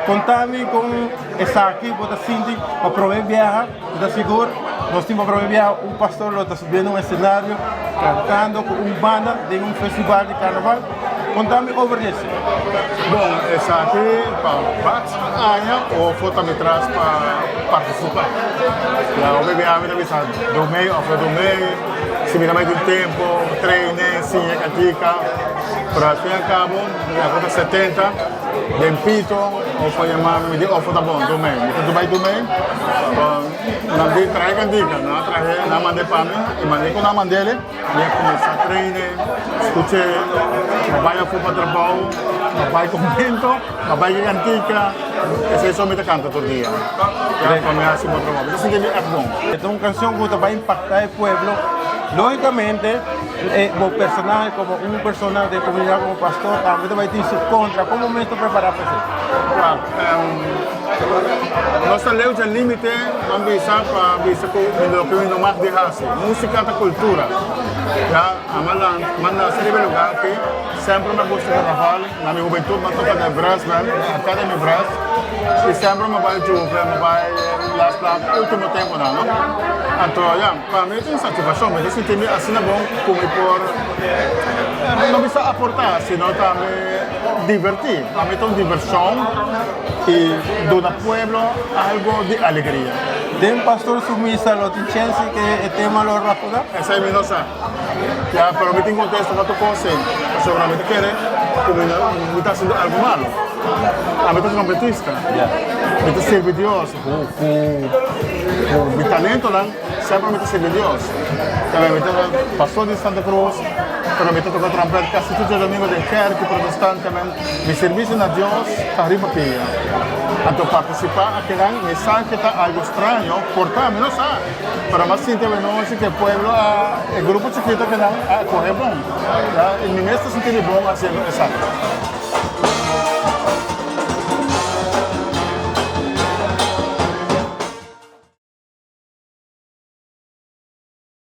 Konta mi kon esaki bo ta sinti pa promé biaha, mi ta sigur nos tin pa promé biaha un pastor lo ta subiendo un escenario kantando ku un banda den un festival di karnaval. Konta mi over di esei. Bon, esaki pa basta aña ofo ta mi tras pa partisipá. Ya hopi biaha mi ta bisa domei of no domei, si mi ta bai tin tempo, training, siña kantika, pero al fin y al cabo mi a konta 70. Den pito of a yama mi di ofo ta bon dumei mi ta bai dumei nan di trahe kantika nan a trahe nan a mande pa mi y mane ku nan a mandele mi a kuminsa traine skuche mi a bai afo pa trabou mi a bai konvento mi a bai ki kantika esei so mi ta kanta tur dia ya pa mi hasi bon trabou mi ta sinti mi ègt bon. E ta un kanshon ku ta bai impakta e pueblo logikamente. E bo personahe komo un persona den komunidat komo pastor tambe ta bai tin su kontra. Komo mes ta prepará pa esei? Wak, nos ta leu dje límite ban bisa pa bisa ku mi loke mi no mag di hasi. Músika ta kultura. Ya, ami a lan, mi a nase riba e lugá aki, semper mi a gusta karnaval. Na mi hubentut mi a toka den brass band, den Academy Brass, i semper mi a bai Juve, mi a bai Las Plat ultimo temponan, no. Anto, ya. Pa mi ta un satisfaccion, mi ta sinti mi asina bon cu mi por no bisa aporta sino tambe diverti. Pa mi ta un diversion y duna pueblo algo di alegria. Den Pastor su misa lo tin chance cu e tema lo razoná? Esey mi no sa. Ya, pero mi tin contesta pa tur cos ey, pasobra mi ta kere cu mi no mi ta haciendo algo malo. Ami ta trompetista, mi ta sirbi Dios cu cu mi talentonan. Semper mi ta sirbi Dios. Tambe mi ta pastor di Santa Cruz, pero mi ta toca trompet casi tur djadomingo den kerki protestantemen. Mi servicio na Dios ta riba pia. Anto participa akinan mi sa ke ta algo straño, por ta, mi no sa. Pero mi a sinti awenochi ke pueblo a, e grupo chikito akinan a coge bon. Ya, y mi mes ta sinti mi bon haciendo esaki.